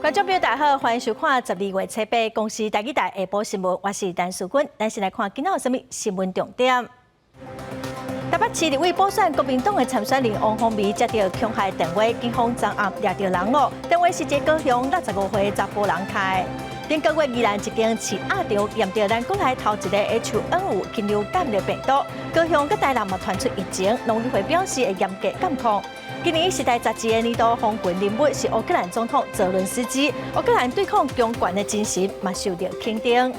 觀眾朋友大家好，歡迎收看12月初八公視台語台下晡新聞，我是陳淑君。咱先來看今仔有啥物新聞重點。台北市立委補選國民黨的參選人王鴻薇接著恐嚇電話，警方昨暗掠著人囉。電話是一个高雄65歲查埔人敲。頂個月宜蘭一間飼鴨場驗著咱國內頭一個 H5N5禽流感的病毒，高雄佮台南嘛傳出疫情，農漁會表示會嚴格監控。今年時代雜誌的年度風雲人物是烏克蘭總統澤倫斯基，烏克蘭對抗強權的精神嘛受著肯定。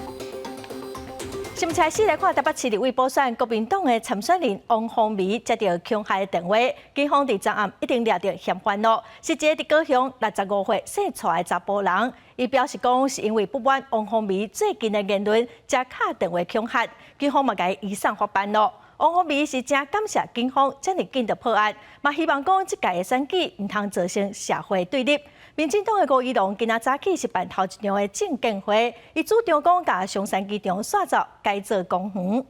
新聞開始來看台北市立委補選國民黨的參選人王鴻薇接著恐嚇電話，警方佇昨暗已經掠著嫌犯囉，是一个佇高雄65歲姓蔡的查埔人。伊表示講是因為不滿王鴻薇最近的言論，才敲電話恐嚇，警方嘛共伊移送法辦囉。王鴻薇是誠感謝警方遮爾緊就破案，嘛希望講這屆的選舉毋通造成社會對立。民進黨的吳怡農今仔早起是辦頭一場的證見會，伊主張講共松山機場煞走改做公園。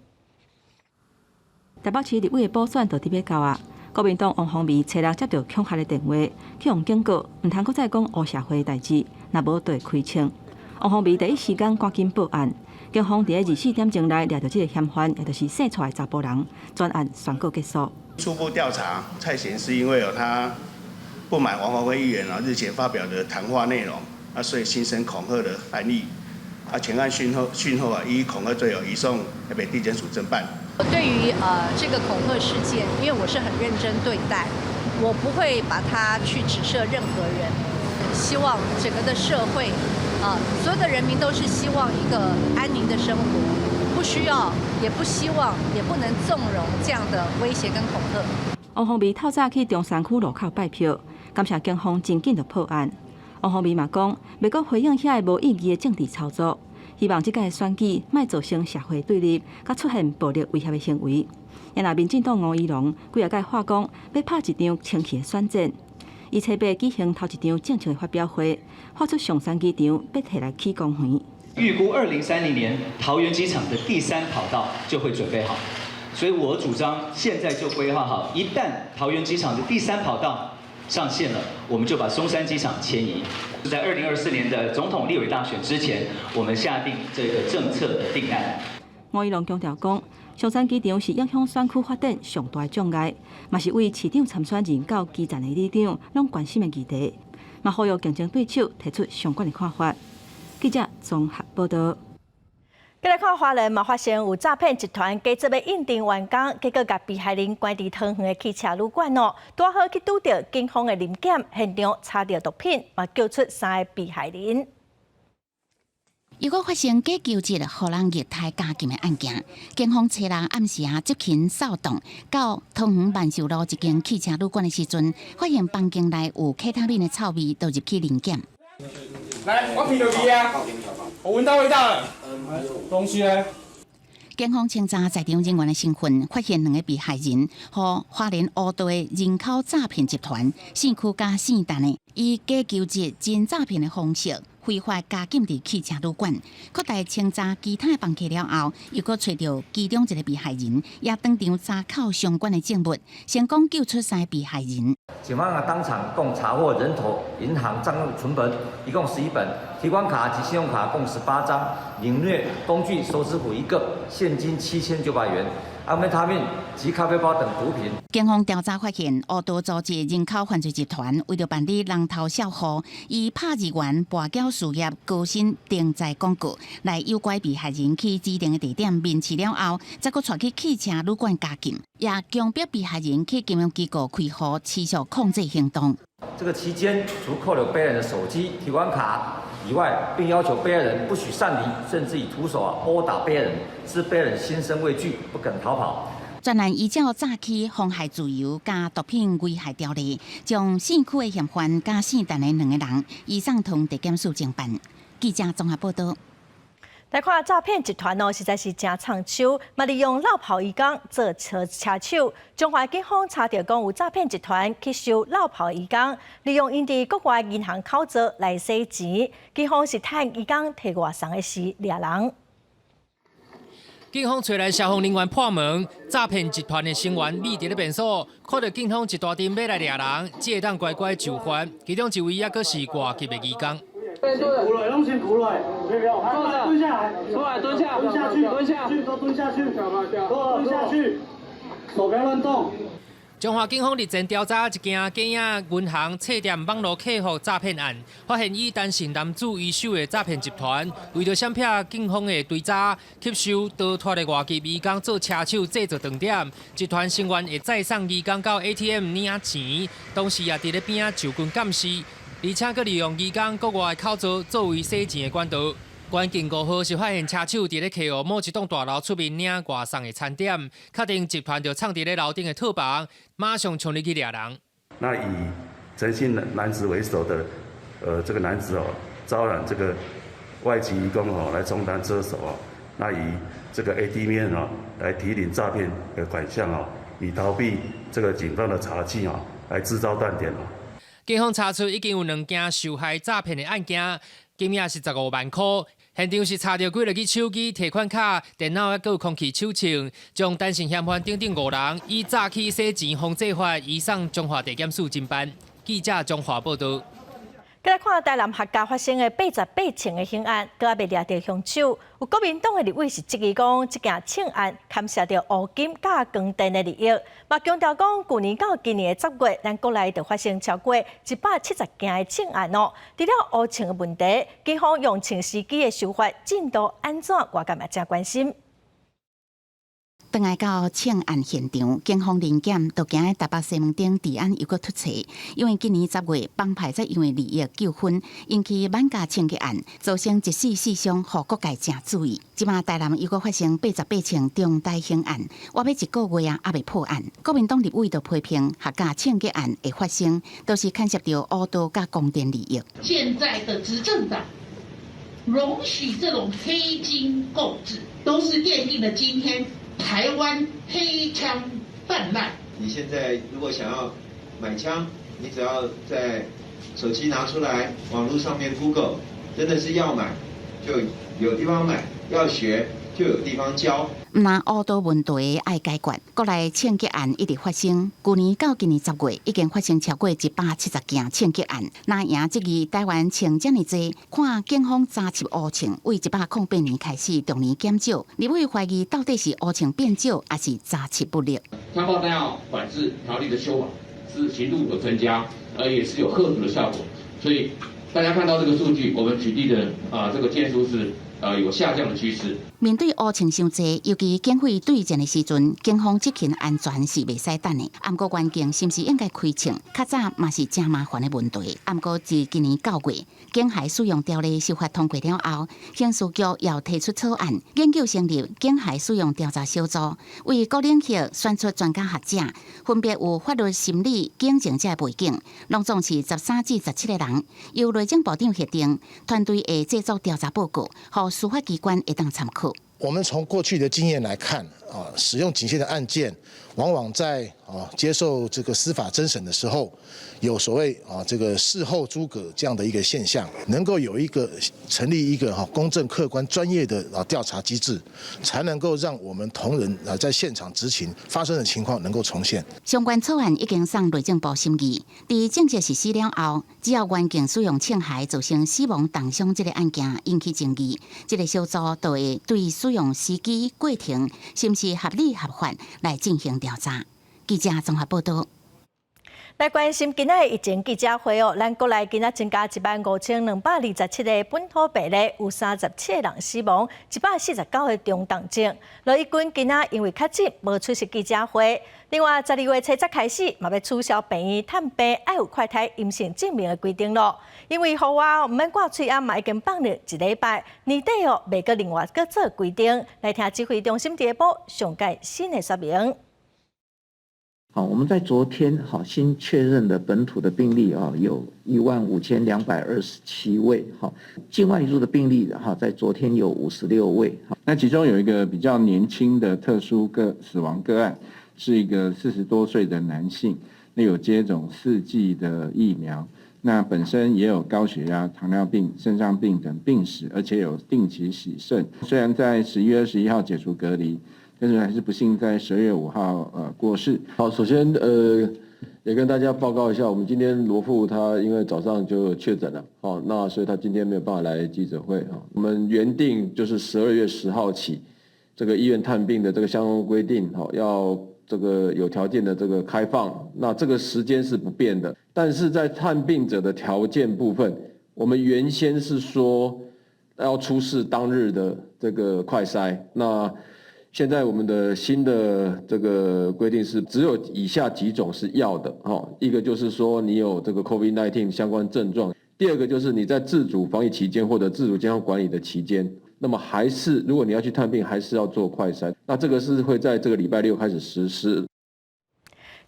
台北市立委的補選就佇欲到啊！國民黨王鴻薇初六接著恐嚇的電話，去予警告，毋通閣再講烏社會的代誌，若無就會開槍。王鴻薇第一時間趕緊報案，警方佇24點鐘內掠著這個嫌犯，也就是姓蔡的查埔人，全案宣告結束。初步調查，蔡賢是因為有他不滿王鴻薇議員啊日前發表的談話內容，啊，所以心生恐嚇的含義。啊，全案訊後啊，依恐嚇罪有移送台北地檢署偵辦。對於這個恐嚇事件，因為我是很認真對待，我不會把它去指涉任何人。希望整個的社會啊，所有的人民都是希望一個安寧的生活，不需要，也不希望，也不能縱容這樣的威脅跟恐嚇。王鴻薇透早去中山區路口拜票，感謝警方真緊就破案。王鴻薇嘛講，袂閣回應遐个無意義的政治操作，希望這屆選舉莫造成社會對立，佮出現暴力威脅的行為。若民進黨吳怡農幾仔擺話講，欲拍一場清氣的選戰。伊初八舉行頭一場政策的發表會，喊出松山機場欲提來起公園。預估2030年桃園機場的第三跑道就會準備好，所以我主張現在就規劃好，一旦桃園機場的第三跑道上線了，我們就把松山機場遷移。在2024年的總統立委大選之前，我們下定這個政策的定案。吳怡農強調講，松山機場是影響選區發展上大的障礙，嘛是對市長參選人到基層的里長攏關心的議題，嘛呼籲競爭對手提出相關的看法。記者綜合報道。閣來看花蓮嘛，發生有詐騙集團假做欲應徵員工，結果共被害人關佇桃園的汽車旅館哦，拄好去拄著警方的臨檢，現場查著毒品，嘛救出三个被害人。又閣發生假求職，予人虐待監禁的案件，警方初六暗時啊執勤掃蕩到桃園萬壽路一間汽車旅館的時陣，發現房間內有 K 他命的臭味，就入去臨檢。來，我聞著味啊！我聞到味道了。東西呢？警方清查在場人員的身份，發現兩个被害人，予花蓮烏道的人口詐騙集團姓區佮姓陳的，以假求職真詐騙的方式，非法監禁佇汽車旅館，擴大清查其他的房客了後，又閣揣著其中一个被害人，也當場查扣相關的證物，成功救出三个被害人。警方啊，當場共查獲人頭銀行帳戶存本一共11本，提款卡及信用卡共18張，凌虐工具手指虎一個，現金7900元，安非他命及咖啡包等毒品。警方調查發現，烏道組織人口犯罪集團為著辦理人頭帳戶，以拍字員跋筊事業高薪定在廣告來誘拐被害人去指定的地點面試了後，再閣帶去汽車旅館監禁，也強迫被害人去金融機構開戶持續控制行動。這個期間，除扣留被害人的手機、提款卡以外，並要求被害人不許擅離，甚至以徒手毆打被害人，致被害人心生畏懼，不敢逃跑。專案依照早起妨害自由佮毒品危害條例，將姓區的嫌犯佮姓陳的兩個人移送桃園地檢署偵辦。記者綜合報道。來看詐騙集團哦，實在是誠藏手，嘛利用落跑移工做車車手。彰化警方查著講有詐騙集團去收落跑移工，利用𪜶佇國外銀行口座來洗錢。警方是趁移工提外送的時掠人。警方揣來消防人員破門，詐騙集團的成員覕佇咧便所，看著警方一大陣欲來掠人，只會當乖乖就範。其中一位猶閣是外籍的移工。辛苦了，攏辛苦了。坐着，蹲下來，出來，蹲下，蹲下去，蹲下去，都蹲下去，都蹲下去，手不要亂動。彰化警方日前調查一件假影銀行冊店網路客戶詐騙案，發現以陳姓男子為首的詐騙集團，為著閃避警方的追查，吸收逃脫的外籍移工做車手製造斷點。集團成員會載送移工到 ATM 領錢，同時也佇咧邊仔就近監視，而且閣利用移工國外口座作為洗錢的管道。關鍵5號是發現車手佇咧客戶某一棟大樓出面領外送的餐點，確定集團就藏佇咧樓頂的套房，馬上衝入去掠人。那以陳姓男子為首的，這個男子哦，招攬這個外籍移工哦來充當車手哦，那以這個 ATM 哦來提領詐騙的款項哦，以逃避這個警方的查緝哦，來製造斷點哦。警方查出已經有兩件受害詐騙的案件，金額是15萬塊。現場是查著幾落去手機、提款卡、電腦抑閣有空氣手槍，將陳姓嫌犯等等五人以詐欺洗錢防制法移送彰化地檢署偵辦。記者彰化報道。閣來看台南客家發生的88秤的刑案，閣猶未掠著兇手。有國民黨的立委是質疑講，這件槍案牽涉著烏金佮光電的利益，嘛強調講，舊年到今年的10月，咱國內就發生超過170件的槍案哦。除了烏槍的問題，警方用槍時機的手法進度按怎，外界嘛誠關心。轉來到槍案現場，警方臨檢就驚台北西門町治安又閣突襲，因為今年10月幫派再因為利益糾紛引起挽家槍擊案，造成一死四傷，予各界誠注意。這馬台南又閣發生88秤重大刑案，倚欲一個月啊，猶未破案。國民黨立委就批評客家槍擊案的發生，都是牽涉著烏道佮光電利益。現在的執政黨容許這種黑金購置，都是奠定了今天台灣黑槍泛濫。你現在如果想要買槍，你只要在手機拿出來，網絡上面 Google，真的是要買就有地方買，要學就有地方教。毋但烏道問題愛解決，國內槍擊案一直發生。舊年到今年10月，已經發生超過170件槍擊案。藍營質疑台灣槍遮爾濟，看警方查緝烏槍，對108年開始逐年減少。立委懷疑到底是烏槍變少，抑是查緝不力？槍炮彈藥管制條例的修法是刑度有增加，而也是有嚇阻的效果。所以大家看到這個數據，我們取締的啊這個件數是有下降的趨勢。面對烏槍傷濟，尤其警匪對戰的時陣，警方執勤安全是袂使等的。毋過員警是毋是應該開槍？較早嘛是誠麻煩的問題。毋過自今年9月，警械使用條例修法通過了後，刑事局又提出草案，研究成立警械使用調查小組，為各領域選出專家學者，分別有法律、心理、警政這個背景，攏總是13至17個人，由內政部長核定，團隊會製作調查報告，予司法機關會當參考。我們從過去的經驗來看，啊，使用警械的案件，往往在接受這個司法偵審的時候，有所謂這個事後諸葛這樣的一個現象，能夠有一個成立一個公正、客觀、專業的調查機制，才能夠讓我們同仁在現場執勤發生的情況能夠重現。相關草案已經送內政部審議，佇正式實施了後，只要員警使用槍械造成死亡重傷這個案件引起爭議，這個小組就會對使用時機、過程是毋是合理合法來進行調查。記者綜合報道。來關心今仔的疫情記者會哦，咱國內今仔增加15,227個本土病例，有37個人死亡，149個中重症。羅致光今仔因為確診，無出席記者會。另外，12月初才開始，嘛欲取消病院探病愛有快篩陰性證明的規定囉。因為戶外毋免掛喙罨嘛已經放了一禮拜，年底哦袂閣另外閣做規定。來聽指揮中心下晡上蓋新的說明。好，我們在昨天好新確認的本土的病例啊，有15,227位，哈，境外移入的病例哈，在昨天有56位。那其中有一個比較年輕的特殊個死亡個案，是一個40多歲的男性，那有接種4劑的疫苗，那本身也有高血壓、糖尿病、腎臟病等病史，而且有定期洗腎。雖然在11月21號解除隔離，但是還是不幸在12月5號過世。好，首先也跟大家報告一下，我們今天羅副他因為早上就確診了，哦，那所以他今天沒有辦法來記者會。我們原定就是12月10號起，這個醫院探病的這個相關規定，要這個有條件的這個開放，那這個時間是不變的。但是在探病者的條件部分，我們原先是說要出示當日的這個快篩，那現在我們的新的這個規定是只有以下幾種是要的，一個就是說你有這個 COVID-19 相關症狀，第二個就是你在自主防疫期間或者自主健康管理的期間，那麼還是如果你要去探病，還是要做快篩。那這個是會在這個禮拜六開始實施。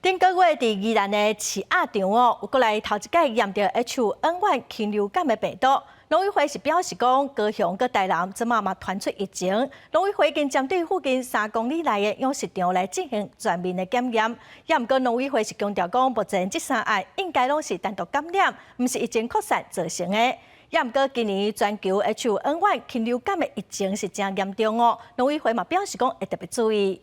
頂個月佇宜蘭的飼鴨場哦，有閣來頭一擺驗著 H5N1 禽流感的病毒。農委會是表示講，高雄佮台南這馬嘛傳出疫情，農委會已經針對附近3公里內的養殖場來進行全面的檢驗。也毋過農委會是強調講，目前這三案應該攏是單獨感染，毋是疫情擴散造成的。也毋過今年全球 H5N1 禽流感的疫情是誠嚴重哦，農委會嘛表示講會特別注意。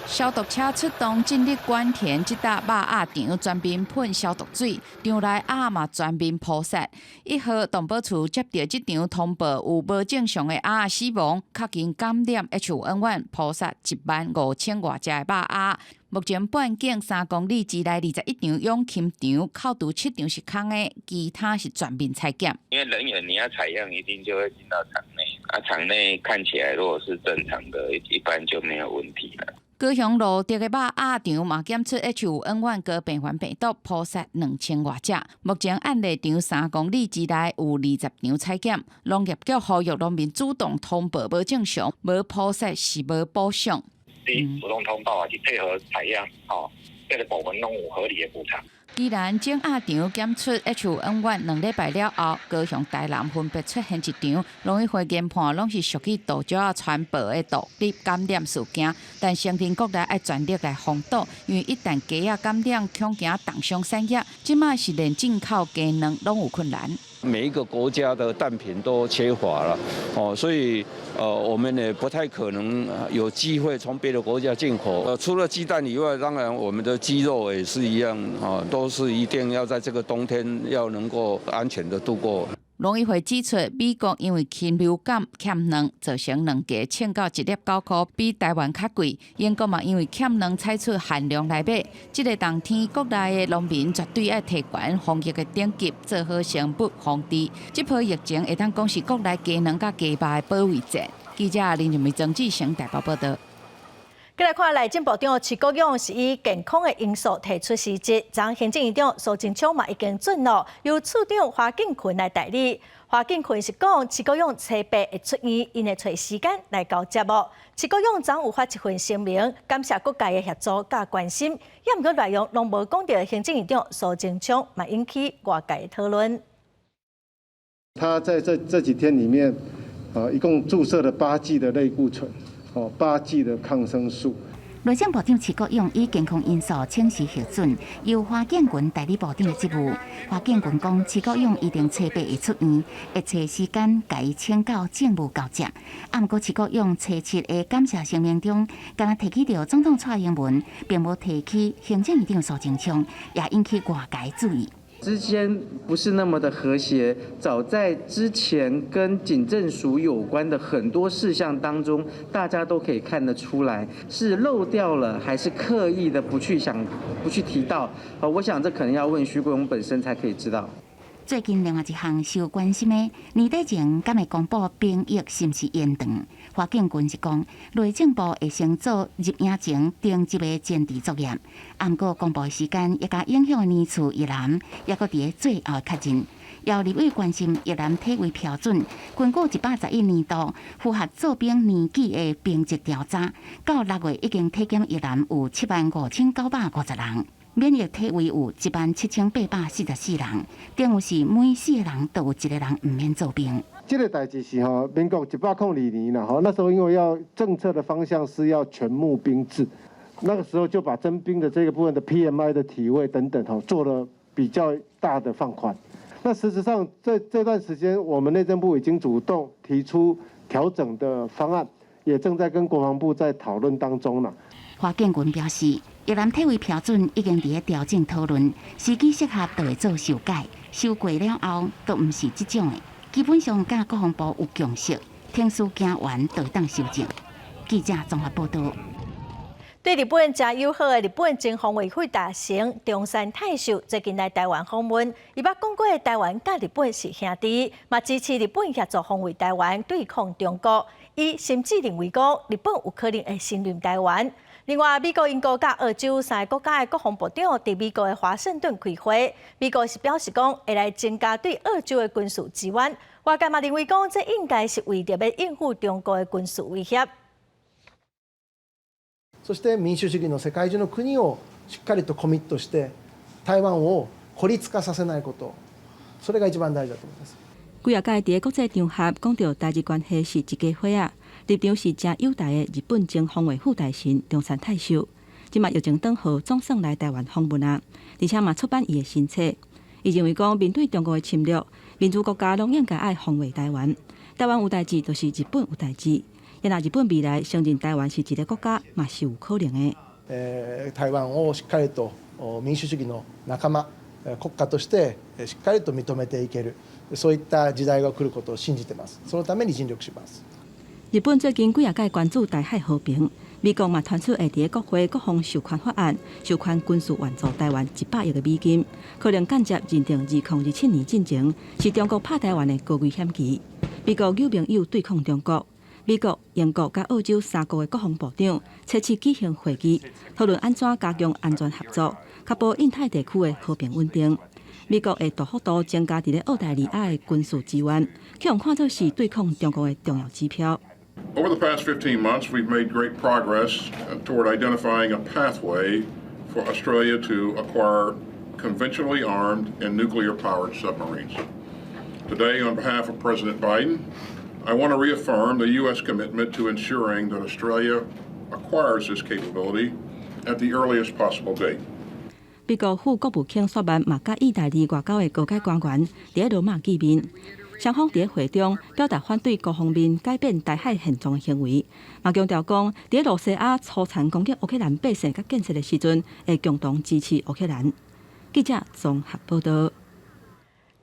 消毒車出動進入官田這搭肉鴨場，全面噴消毒水，場內鴨嘛全面撲殺。1號動保處接著這場通報有無正常的鴨死亡，確認感染 H5N1，撲殺1萬5千外隻的肉鴨。目前半徑3公里之內21場養禽場，扣除7場是空的，其他是全面採檢。因為人員你要採樣，一定就會進到場內，啊，場內看起來如果是正常的，一般就沒有問題了。高雄蘆竹的肉鴨場嘛檢出 H5N1 高病原病毒，撲殺2000外隻。目前案例場3公里之內有20場採檢，農業局呼籲農民主動通報無正常，無撲殺是無補償。你主動通報啊，去配合採樣，哦，這個部分攏有合理的補償。宜蘭整鴨場檢出 H5N1 2禮拜了後，高雄、台南分別出現一場，農委會研判攏是屬於杜鵑仔傳播的獨立感染事件，但承認國內愛全力來防堵，因為一旦雞仔感染，恐驚重傷產業，這擺是連進口雞卵攏有困難。每一個國家的蛋品都缺乏了，哦，所以我們也不太可能有機會從別的國家進口。除了雞蛋以外，當然我們的雞肉也是一樣，啊，都是一定要在這個冬天要能夠安全的度過。農委會指出，美國因為禽流感欠卵，造成卵價衝到1粒9塊，比台灣較貴。英國嘛因為欠卵，採取限量來買。這個冬天，國內的農民絕對愛提懸防疫的等級，做好生物防治。這波疫情會當講是國內雞卵佮雞肉的保衛戰。記者林玉梅、曾志成台北報導。閣來看內政部長徐國勇是以健康的因素提出辭職，昨行政院長蘇貞昌嘛已經准咯，由處長華敬群來代理。華敬群是講徐國勇初八會出院，𪜶會揣時間來交接哦。徐國勇昨有發一份聲明，感謝各界的協助佮關心，也毋過內容攏無講著行政院長蘇貞昌嘛引起外界討論。他在這幾天裡面，啊，一共注射了8劑的類固醇。哦，8劑的抗生素。內政部長徐國勇以健康因素請辭核准，由華建群代理部長的職務。華建群講，徐國勇一定初八會出院，會揣時間共伊請到政務交接。啊，毋過徐國勇初七的感謝聲明中，敢若提起著總統蔡英文，並無提起行政院長蘇貞昌，也引起外界注意。之間不是那麼的和諧。早在之前跟警政署有關的很多事項當中，大家都可以看得出來，是漏掉了還是刻意的不去想、不去提到？我想這可能要問徐國勇本身才可以知道。最近另外一項受關心的，年底前敢會公布兵役是毋是延長？華建群是講，內政部會先做入營前定級的前置作業，毋過公布的時間也共影響的年次役男，猶閣佇咧最後確認。有立委關心役男體位標準，根據111年度符合做兵年紀的兵籍調查，到6月已經體檢役男有75,950人。免役體位有17,844人，等於是每四個人都有一個人毋免做兵。這個代誌是吼，民國102年啦，吼，那時候因為要政策的方向是要全募兵制，那個時候就把徵兵的這個部分的 PMI 的體位等等，吼，做了比較大的放寬。那事實上，這這段時間，我們內政部已經主動提出調整的方案，也正在跟國防部在討論當中了。華建群表示，越南體位標準已經佇咧調整討論，時機適合就會做修改。修過了後，都毋是這種的。基本上，佮國防部有共識，程序行完就會當修正。記者綜合報道。對日本誠友好的日本前防衛副大臣中山泰秀最近來台灣訪問，伊捌講過台灣佮日本是兄弟，嘛支持日本協助防衛台灣對抗中國。伊甚至認為講日本有可能會承認台灣。另外，美國、英國佮澳洲三个國家的國防部長佇美國的華盛頓開會，美國是表示講會來增加對澳洲的軍事支援。外界嘛認為講，這應該是為著欲應付中國的軍事威脅。そして民主主義の世界中の國をしっかりとコミットして台灣を孤立化させないこと、それが一番大事だと思います。幾若擺佇國際場合講著台日關係是一家伙仔，立場是誠友台的日本前防衛副大臣中山泰秀，這馬疫情轉好，總算來台灣訪問啊，而且嘛出版伊的新冊。伊認為講面對中國的侵略，民主國家攏應該愛防衛台灣。台灣有代誌，就是日本有代誌。若日本未來承認台灣是一个國家，嘛是有可能的。台灣をしっかりと民主主義の仲間國家としてしっかりと認めていける、そういった時代が來ることを信じてます。そのために盡力します。日本最近幾若擺關注台海和平，美國嘛傳出會佇國會國防授權法案，授權軍事援助台灣100億个美金，可能間接認定2027年進前是中國拍台灣的高危險期。美國有盟友對抗中國。美國、英國佮澳洲三國的國防部長初七舉行會議，討論按怎加強安全合作，確保印太地區的和平穩定。美國會大幅度增加佇咧澳大利亞的軍事支援，予人看做是對抗中國的重要指標。 Over the past 15 months, we've made great progress toward identifying a pathway for Australia to acquire conventionally armed and nuclear-powered submarines. Today, on behalf of President Biden, I want to reaffirm the U.S. commitment to ensuring that Australia acquires this capability at the earliest possible date. 美國副國務卿雪曼嘛佮意大利外交的高階官員佇咧羅馬見面，雙方佇咧會中表達反對各方面改變台海現狀的行為，嘛強調講佇咧羅西亞粗殘攻擊烏克蘭百姓佮建設的時陣，會共同支持烏克蘭。記者綜合報道。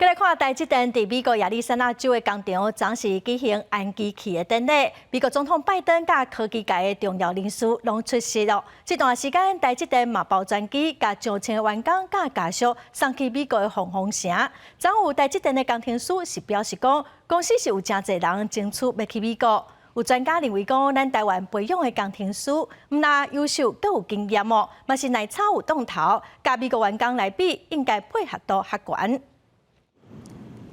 閣來看台積電佇美國亞利桑那州的工廠，昨時舉行安機器的典禮。美國總統拜登佮科技界的重要人士攏出席囉。這段時間，台積電嘛包專機，共上千个員工佮家屬送去美國的鳳凰城。昨有台積電的工程師是表示講，公司是有誠濟人爭取欲去美國。有專家認為講，咱台灣培養的工程師毋但優秀，閣有經驗哦，嘛是耐操有當頭，佮美國員工來比，應該配合度較懸。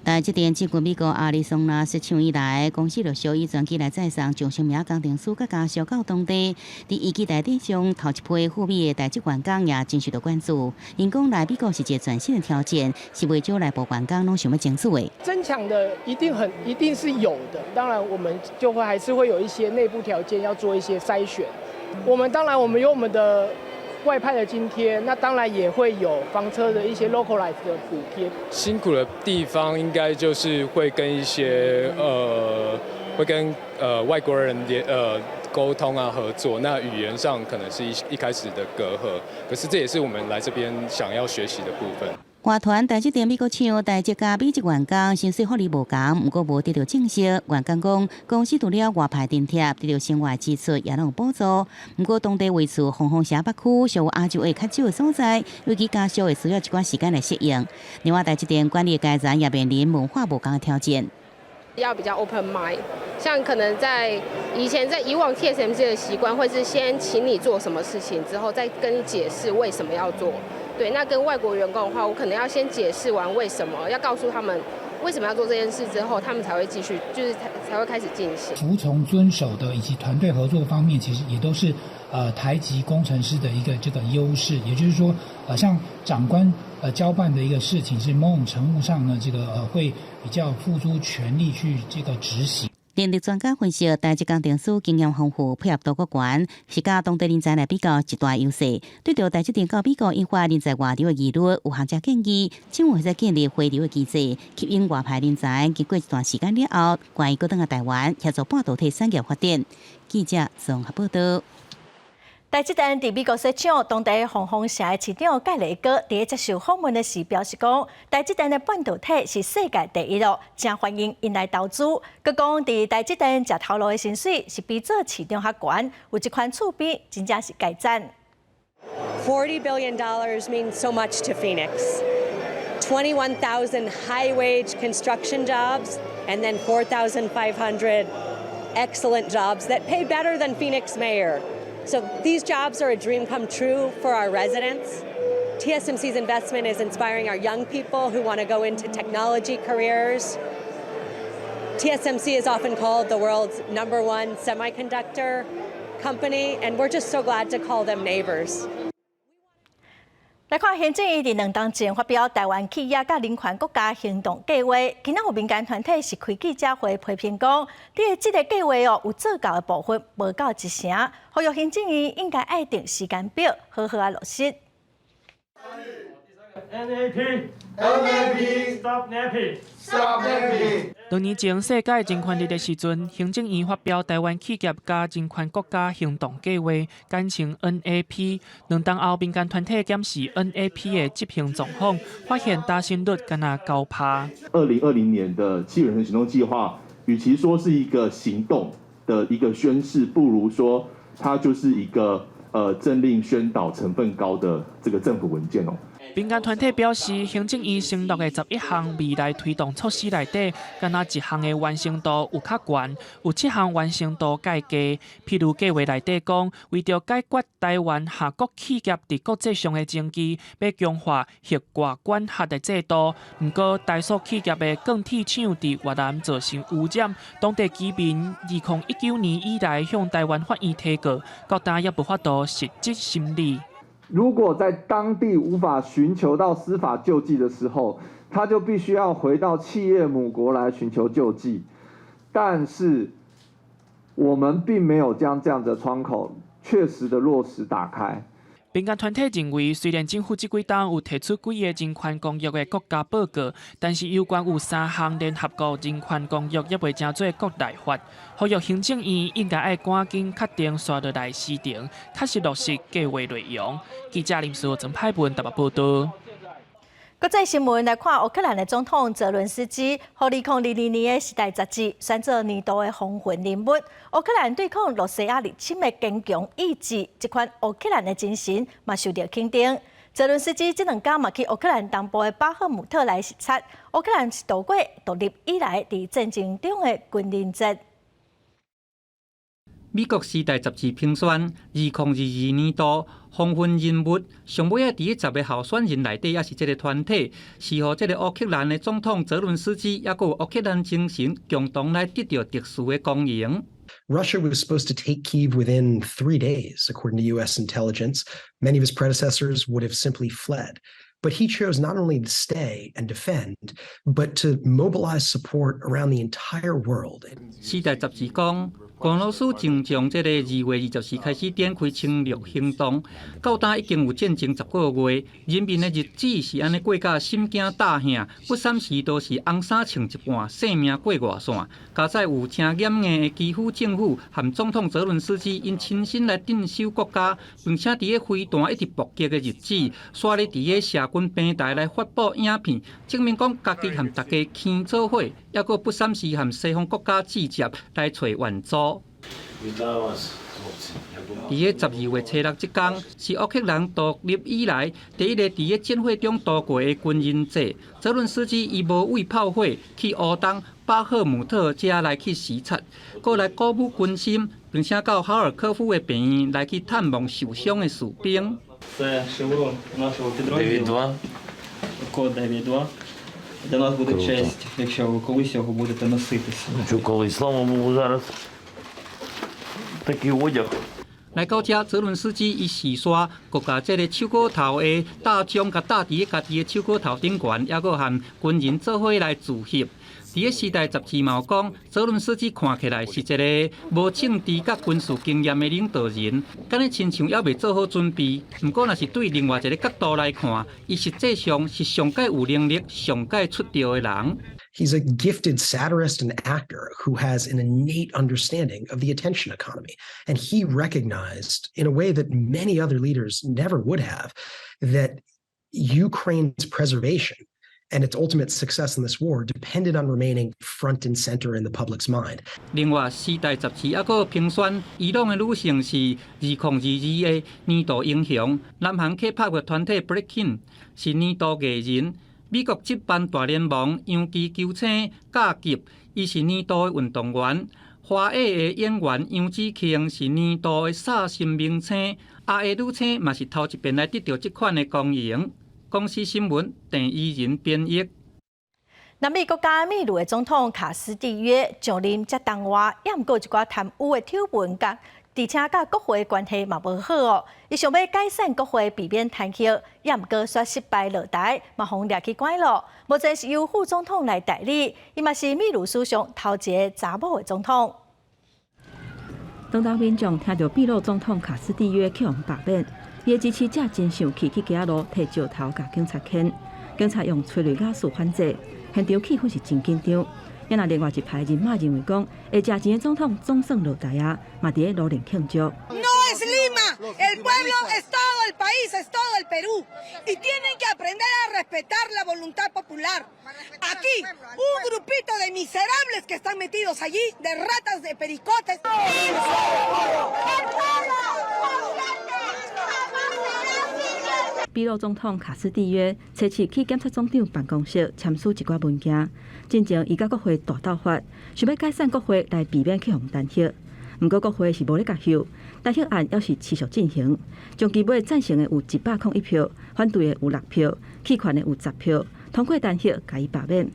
台積電進軍美國亞利桑那設廠以來，公司陸續以專機來載送上千名工程師佮家屬到當地。佇移機大典上，頭一批赴美的台積員工也真受到關注。𪜶講來美國是一個全新的挑戰，是袂少內部員工攏想欲爭取的。爭搶的一定很，一定是有的。當然，我們就會還是會有一些內部條件要做一些篩選。我們當然，我們有我們的外派的津貼，那當然也會有房車的一些 localize 的補貼。辛苦的地方應該就是會跟一些會跟外國人聯溝通啊合作，那語言上可能是一開始的隔閡，可是這也是我們來這邊想要學習的部分。外傳台積電美國廠台籍佮美籍員工薪水福利無仝，毋過無得到證實。員工講，公司除了外派津貼，得著生活支出也攏有補助。毋過當地位處鳳凰城北區，屬亞洲裔較少的所在，尤其家屬會需要一寡時間來適應。另外，台積電管理階層也面臨文化無仝的挑戰。要比較 open mind，像可能在以前在以往 TSMC 的習慣，會是先請你做什麼事情，之後再跟你解釋為什麼要做。對，那跟外國員工的話，我可能要先解釋完為什麼，要告訴他們為什麼要做這件事之後，他們才會繼續，就是才會開始進行。服從遵守的以及團隊合作方面，其實也都是台籍工程師的一個這個優勢。也就是說，像長官交辦的一個事情，是某種程度上呢，這個會比較付出全力去這個執行。人力專家分析，台籍工程師經驗豐富，配合度閣懸，是佮當地人才來比較一大優勢。對著台積電到美國引發人才外流的疑慮，有學者建議，政府會使建立回流的機制，吸引外派人才。經過一段時間了後，願意閣轉來台灣協助半導體產業發展。記者綜合報道。台積電佇美國設廠，當地鳳凰城的市長蓋雷戈佇接受訪問的時表示講，台積電的半導體是世界第一囉，誠歡迎𪜶來投資。閣講佇台積電食頭路的薪水是比做市長較懸，有這款厝邊真正是佳讚。 $40 billion means so much to Phoenix. 21,000 high-wage construction jobs and then 4,500 excellent jobs that pay better than Phoenix mayor. So these jobs are a dream come true for our residents. TSMC's investment is inspiring our young people who want to go into technology careers. TSMC is often called the world's number one semiconductor company, and we're just so glad to call them neighbors. 來看行政院佇兩冬前發表台灣企業佮人權國家行動計劃，今仔有民間團體是開記者會批評講，這個計劃哦有做到的部分無夠一成，呼籲行政院應該愛定時間表，好好仔落實。 NAP NAP Stop NAPing Stop NAPing。兩年前世界人權日的時陣，行政院發表台灣企業佮人權國家行動計劃，簡稱 NAP。兩冬後，民間團體檢視 NAP 的執行狀況，發現達成率干焦9%。 2020年的企業人權行動計劃，與其說是一個行動的一個宣示，不如說它就是一個政令宣導成分高的這個政府文件哦。民間團體表示，行政院承諾的11項未來推動措施內底，干焦一項的完成度有較懸，有七項完成度較低。譬如計劃內底講，為著解決台灣跨國企業佇國際上的爭議，欲強化域外管轄的制度。毋過，台塑企業的鋼鐵廠佇越南造成污染，當地居民2019年以來向台灣法院提告，到今猶無法度實質審理。如果在當地無法尋求到司法救濟的時候，他就必須要回到企業母國來尋求救濟。但是我們並沒有將這樣的窗口確實的落實打開。民間團體認為，雖然政府這幾冬有提出幾個人權公約的國家報告，但是有關有三項聯合國人權公約猶未成做國內法，呼籲行政院應該愛趕緊確定紲落來時程，確實落實計劃內容。記者林書曾派文台北報道。國際新聞來看，烏克蘭的總統澤倫斯基，予2022年的時代雜誌選做年度的風雲人物。烏克蘭對抗羅西亞入侵的堅強意志，這款烏克蘭的精神嘛受到肯定。澤倫斯基這兩工嘛去烏克蘭東部的巴赫姆特來視察，烏克蘭是度過獨立以來佇戰爭中的軍人節。美國時代雜誌評選2022年度風雲人物，上尾仔佇咧10個候選人內底，也是這個團體，是予這個烏克蘭的總統澤倫斯基，猶閣有烏克蘭精神，共同來得著特殊的光榮。 Russia was supposed to take Kyiv within 3 days, according to U.S. intelligence. Many of his predecessors would have simply fled. But he chose not only to stay and defend, but to mobilize support around the entire world. 時代雜誌講，俄羅斯正從這個2月24開始展開侵略行動，到今已經有戰爭10個月，人民的日子是按呢過甲心驚膽嚇，不三時都是紅衫穿一半，性命過外線。佳哉有誠嚴硬的基輔政府和總統澤倫斯基，𪜶親身來鎮守國家，並且佇咧飛彈一直爆擊的日子，煞咧佇咧社群平台來發布影片，證明講家己和大家牽做伙，猶閣不三時和西方國家直接來揣援助。佇咧12月初6這工，是烏克蘭獨立以來第一個佇咧戰火中度過的軍人節。澤倫斯基伊無畏炮火去烏東巴赫姆特遮來去視察，閣來鼓舞軍心，並且到哈爾科夫的病院來去探望受傷的士兵。 Це шеврон нашого підрозділу. Код 9.2. Для нас буде честь, якщо ви колись його будете носити. Що колись, слава Богу, зараз такий одяг. 來到遮，澤倫斯基伊事先閣共這个手銬頭的大將共搭佇咧家己的手銬頭頂懸，猶閣和軍人做伙來自翕。佇咧時代雜誌嘛有講，澤倫斯基看起來是一个無政治佮軍事經驗的領導人，敢若親像猶未做好準備。毋過，若是對另外一个角度來看，伊實際上是上蓋有能力、上蓋出著的人。He's a gifted satirist and actor who has an innate understanding of the attention economy. And he recognized, in a way that many other leaders never would have, that Ukraine's preservation and its ultimate success in this war depended on remaining front and center in the public's mind. 另外，時代雜誌猶閣評選伊朗的女性是2022的年度英雄，南韓 K-pop 的團體 BLACKPINK 是年度藝人，美國職棒大聯盟洋基球星賈吉，伊是年度的運動員，華裔的演員楊紫瓊是年度的煞星明星，亞裔女星嘛是頭一遍來得著這款的光榮。公視新聞鄭怡仁編譯。南美國家秘魯的總統卡斯蒂約上任才冬外，也毋過一寡貪污的醜聞，佮而且佮國會關係嘛無好哦。伊想欲解散國會，避免彈劾，也毋過煞失敗落台，嘛予掠去關囉。目前是由副總統來代理，伊嘛是秘魯史上頭一个查某的總統。當當民眾聽著秘魯總統卡斯蒂約予人罷免，伊的支持者真生氣，去街路提石頭共警察牽，警察用催淚瓦斯反制，現場氣氛是真緊張。也若另外一派人馬認為講，會食錢的總統總算落台啊，嘛佇咧路頂慶祝。 No es Lima, el pueblo es todo el país, es todo el Perú. Y tienen que aprender a respetar la voluntad popular. Aquí, un grupito de miserables que están metidos allí, de ratas, de pericotes. 秘魯總統卡斯蒂約初七去檢察總長辦公室簽署一寡文件，進前伊佮國會大鬥法，想欲解散國會來避免去予彈劾。毋過國會是無咧共休，彈劾案猶是持續進行。終其尾贊成的有101票，反對的有六票，棄權的有10票，通過彈劾，共伊罷免。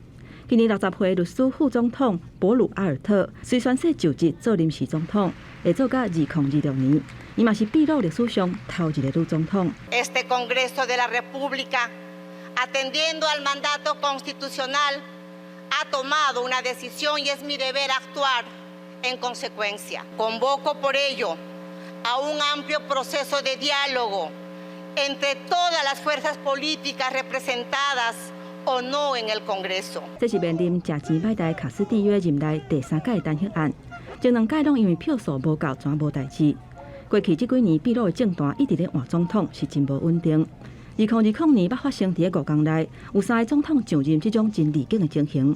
今年60歲律師副總統博魯阿爾特雖宣誓就職做臨時總統，會做到2026年。伊嘛是秘魯歷史上頭一个女總統。 Este Congreso de la República, atendiendo al mandato constitucional, ha tomado una decisión y es mi deber actuar en consecuencia. Convoco por ello a un amplio proceso de diálogo entre todas las fuerzas políticas representadas o no en el Congreso。這是面臨食錢擺台卡斯蒂約任內第三屆彈劾案，前兩屆攏因為票數無夠，全無代誌。過去這幾年，秘魯的政壇一直咧換總統，是真無穩定。2020年捌發生佇咧5工內，有三个總統上任這種真離經的情形。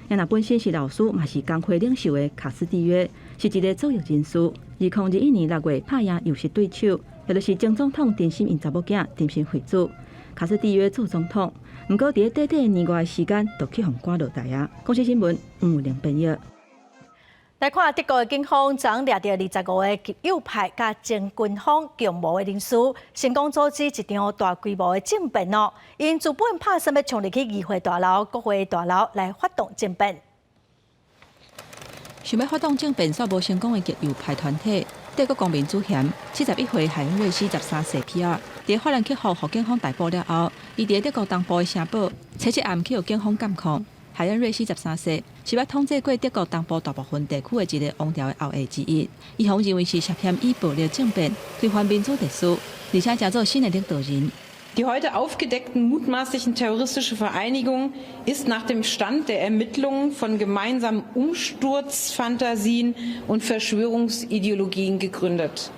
也若本身是老師，嘛是工會領袖的卡斯蒂約，是一个左翼人士。2021年6月拍贏游說對手，也就是前總統陳心𪜶查某囝陳新惠子。卡斯蒂約做總統，毋過佇咧短短年外的時間，就去予趕落台啊！公視新聞吳玲編譯。來看德國的警方，昨掠著25個極右派佮前軍方共謀的人士，成功阻止一場大規模的政變哦。𪜶原本拍算欲衝入去議會大樓、國會大樓來發動政變。想欲發動政變，煞無成功的極右派團體德國公民主嫌，71歲海恩瑞斯13世皮爾，佇法蘭克福予警方逮捕了後，伊佇德國東部的城堡，初七暗去予警方監控。海恩瑞斯13世是捌統治過德國東部大部分地區的一个王朝的後裔之一。伊予人認為是涉嫌以暴力政變推翻民主秩序，而且成做新的領導人。 Die heute aufgedeckten mutmaßlichen terroristischen Vereinigung ist nach dem Stand der Ermittlungen von gemeinsamen Umsturzfantasien und Verschwörungsideologien gegründet.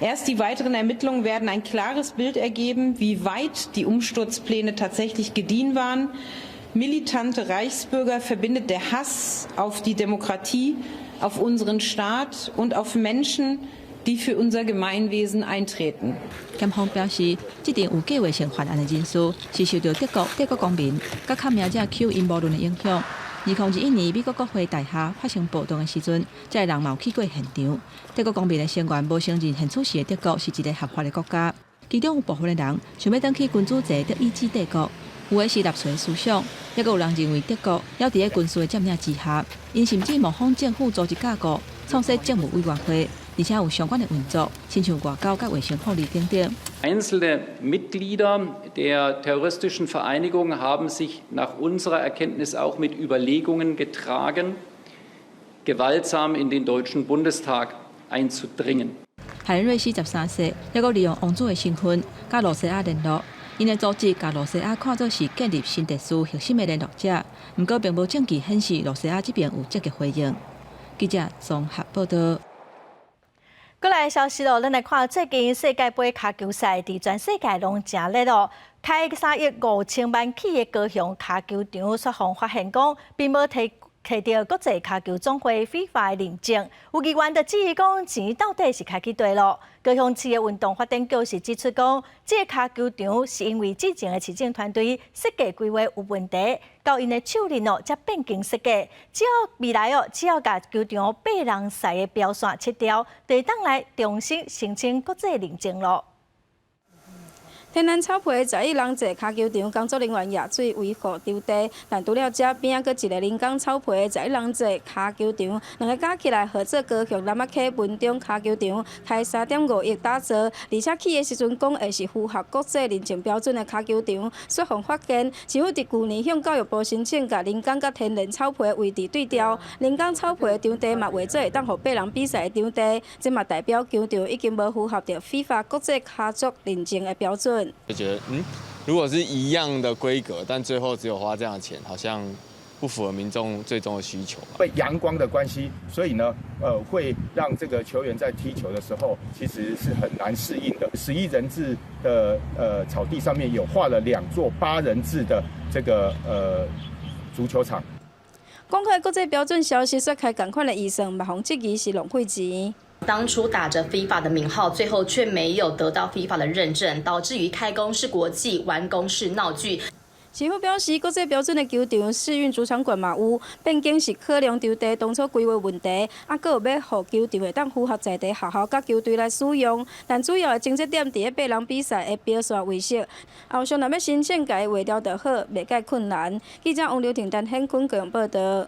Erst die weiteren Ermittlungen werden ein klares Bild ergeben, wie weit die Umsturzpläne tatsächlich gediehen waren. Militante Reichsbürger verbindet der Hass auf die Demokratie, auf unseren Staat und auf Menschen, die für unser Gemeinwesen eintreten. 檢方表示，這陣有計劃性犯案的人士是受著德國德國公民佮抗命者 Q 陰謀論的影響。2021年美國國會大廈發生暴動的時陣，這个人嘛有去過現場。德國公民的成員無承認現此時的德國是一个合法的國家，其中有部分的人想欲轉去君主制德意志帝國，有的是納粹思想，抑閣有人認為德國猶佇咧軍事的佔領之下，𪜶甚至模仿政府組織架構，創設政務委員會。而且有相關的運作，親像外交佮衛生福利等等。 Einzelne Mitglieder der terroristischen Vereinigung haben sich nach unserer Erkenntnis auch mit Überlegungen getragen, gewaltsam in den Deutschen Bundestag einzudringen. 海恩瑞斯13世，抑閣利用王子的身份，佮露西亞聯絡。𪜶的組織共露西亞看做是建立新秩序核心的聯絡者，毋過並無證據顯示露西亞這邊有積極回應。記者綜合報道。過來消息咯，咱來看最近世界盃跤球賽，佇全世界攏誠熱咯。開3億5千萬起的高雄跤球場，煞予發現講，並無提著國際跤球總會 FIFA 的認證。有議員就質疑講，錢到底是開去佗咯？高雄市的運動發展局是指出講，這个跤球場是因為之前的市政團隊設計規劃有問題，到𪜶的手令哦，才變更設計。只要未來哦，只要共球場八人賽的標線切掉，就會當來重新申請國際認證咯。天然草皮11人制跤球場工作人員舁水維護場地，但除了這邊仔閣一个人工草皮11人制跤球場，兩个加起來號做高雄南仔溪文中跤球場，開3.5億打造，而且起的時陣講會是符合國際認證標準的跤球場，煞予發現，市府佇舊年向教育部申請，共人工佮天然草皮位置對調，人工草皮場地嘛畫做會當予八人比賽的場地，這嘛代表球場已經無符合著 FIFA 國際跤足認證的標準。就覺得，如果是一樣的規格，但最後只有花這樣的錢，好像不符合民眾最終的需求。被陽光的關係，所以呢，會讓這個球員在踢球的時候，其實是很難適應的。11人制的草地上面有畫了兩座8人制的這個足球場。公開國際標準消息，說開仝款的預算，嘛予質疑是浪費錢。當初打着 FIFA 的名號，最後卻沒有得到 FIFA 的認證，導致於開工是國際，完工是鬧劇。市府表示，國際標準的球場世運主場館嘛有變更，是考量場地當初規劃問題，啊，閣有欲予球場會當符合在地學校佮球隊來使用。但主要的爭執點佇咧八人比賽的標線位置，後續若欲申請共伊劃掉就好，袂蓋困難。記者王劉婷、陳顯坤高雄報道。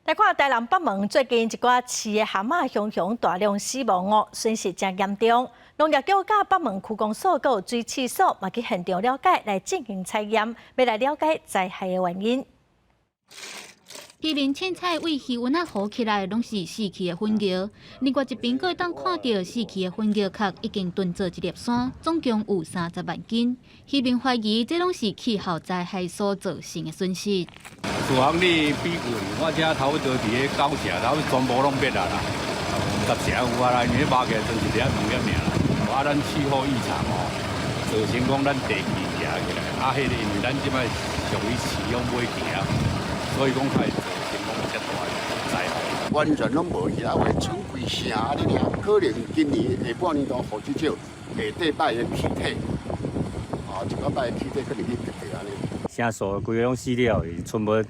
來看台南北門最近一寡飼的蚶仔雄雄大量死亡哦，損失誠嚴重。農業局佮北門區公所閣有水試所嘛去現場了解來進行採驗，欲來了解災害的原因。漁民凊彩對魚塭仔糊起來，攏是死去的粉蟯。另外一邊，閣會當看著死去的粉蟯殼已經囤做一粒山，總共有30萬斤。漁民懷疑這攏是氣候災害所造成的損失。自從你比過，我這頭拄佇咧九成，頭全部攏滅啊啦，10成有啊啦，因為肉起來剩一粒兩粒爾啦。啊，咱氣候異常哦，造成講咱地氣行起來，啊，彼个因為咱這擺屬於飼養尾期啊，所以講才會造成講遮大的災害。完全攏無去啊，話春季城按呢爾，可能今年下半年度雨水少，下底擺的氣體，啊，一個擺的氣體可能去滴著按呢。成數規个攏死了，賰無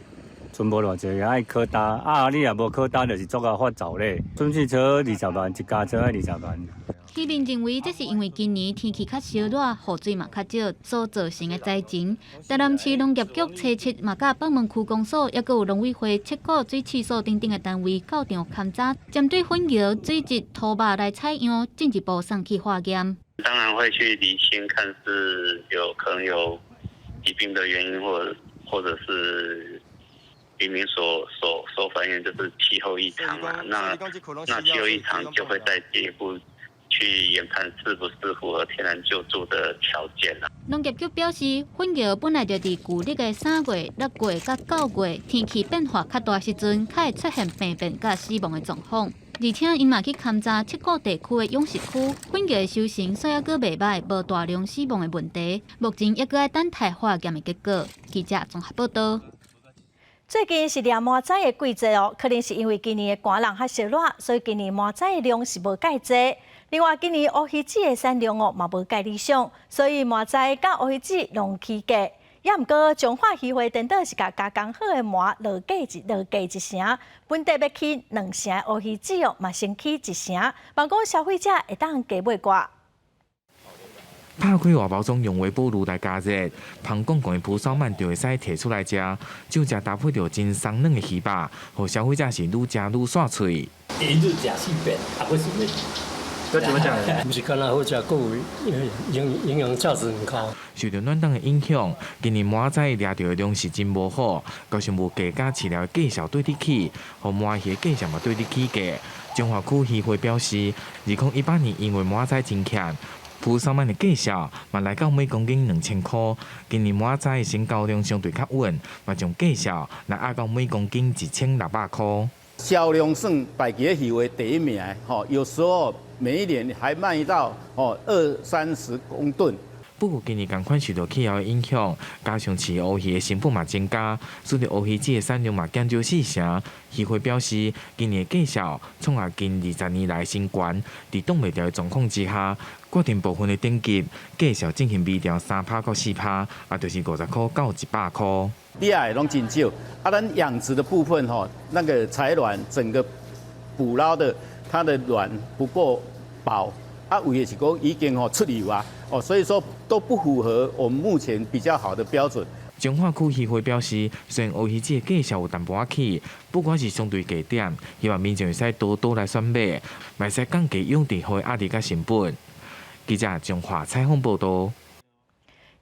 賰無偌濟，愛靠擔啊！你若無靠擔，就是足夠發走咧。損失超二十萬，一家超愛20萬。漁民認為，這是因為今年天氣較燒熱，雨水嘛較少，所造成的災情。台南市農業局初七嘛，佮北門區公所，抑閣有農委會七股水試所等等的單位到場勘查，針對粉蟯水質土肉來採樣，進一步送去化驗。當然會去釐清，看是有可能有疾病的原因，或者是漁民所反映就是氣候異常啊，那氣候異常就會再進一步去研判是不是符合天然救助的條件啦。農業局表示，粉蟯本來就佇舊曆的3月、6月佮9月天氣變化較大時陣，較會出現病變佮死亡的狀況。而且，𪜶嘛去勘查七股地區的養殖區，粉蟯的收成煞猶閣袂䆀，無大量死亡的問題。目前猶閣愛等待化驗的結果。記者綜合報道。最近是掠麻仔的季節哦，可能是因為今年的寒冷較燒熱，所以今年麻仔的量是無蓋濟。另外，今年烏魚子的產量哦嘛無蓋理想，所以麻仔佮烏魚子攏起價。也毋過，彰化漁會顛倒是共加工好的鰻落價一成，本底欲起2成烏魚子哦，嘛先起1成，望講消費者會當加買寡。拍開外包裝，用微波爐來加熱，芳光光的蒲燒鰻就會使提出來食，就食搭配著真鬆軟的魚肉，予消費者是愈食愈煞喙。一日食四遍，啊，閣想欲。這怎麼講？毋是干焦好食，閣有營養價值很高。受著暖冬的影響，今年麻仔掠著的量是真無好，加上無價佮飼料的價數對得起，予鰻魚的價錢嘛對得起價。彰化區漁會表示，2018年因為麻仔真欠，蒲燒鰻的價數嘛來到每公斤2000箍。今年滿仔的成交量相對較穩，嘛將價數來壓到每公斤1600箍。銷量算排佇魚貨第一名，吼，有時候每一年還賣到哦二三十公噸。不過今年仝款受到氣候的影響，加上飼烏魚的成本嘛增加，使得烏魚子的產量嘛減少四成。漁會表示，今年的價數創下近20年來新高。佇擋袂牢的狀況之下，決定部分的等級價數進行微調3趴到4趴，也就是50箍到100箍。第二攏真少，啊，咱養殖的部分吼，那個採卵整個捕撈的，它的卵不夠飽。啊，有的是講已經吼出油啊，哦，所以說都不符合我們目前比較好的標準。彰化區漁會表示，雖然烏魚子的價數有淡薄仔起，不過是相對低點，希望民眾會使多多來選買，會使降低養殖戶的壓力佮成本。記者彰化採訪報導。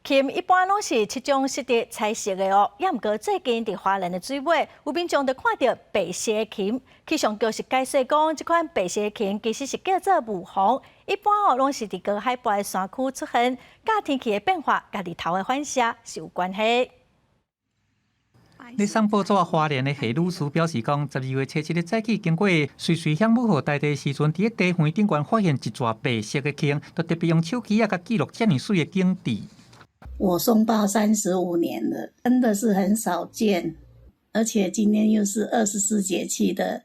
鰭一般攏是七種色的彩色的哦，也毋過最近佇花蓮的水尾，有民眾就看著白色的鰭，氣象局是解釋講，這款白色的鰭其實是叫做霧虹，一般哦攏是佇高海拔的山區出現，佮天氣的變化、佮日頭的反射是有關係。咧送報紙花蓮的謝女士表示講，12月初七日早起經過瑞穗鄉武河台地時陣，佇咧茶園頂懸發現一撮白色的鰭，就特別用手機仔共記錄遮爾媠的景致。我送報35年了，真的是很少見，而且今天又是24節氣的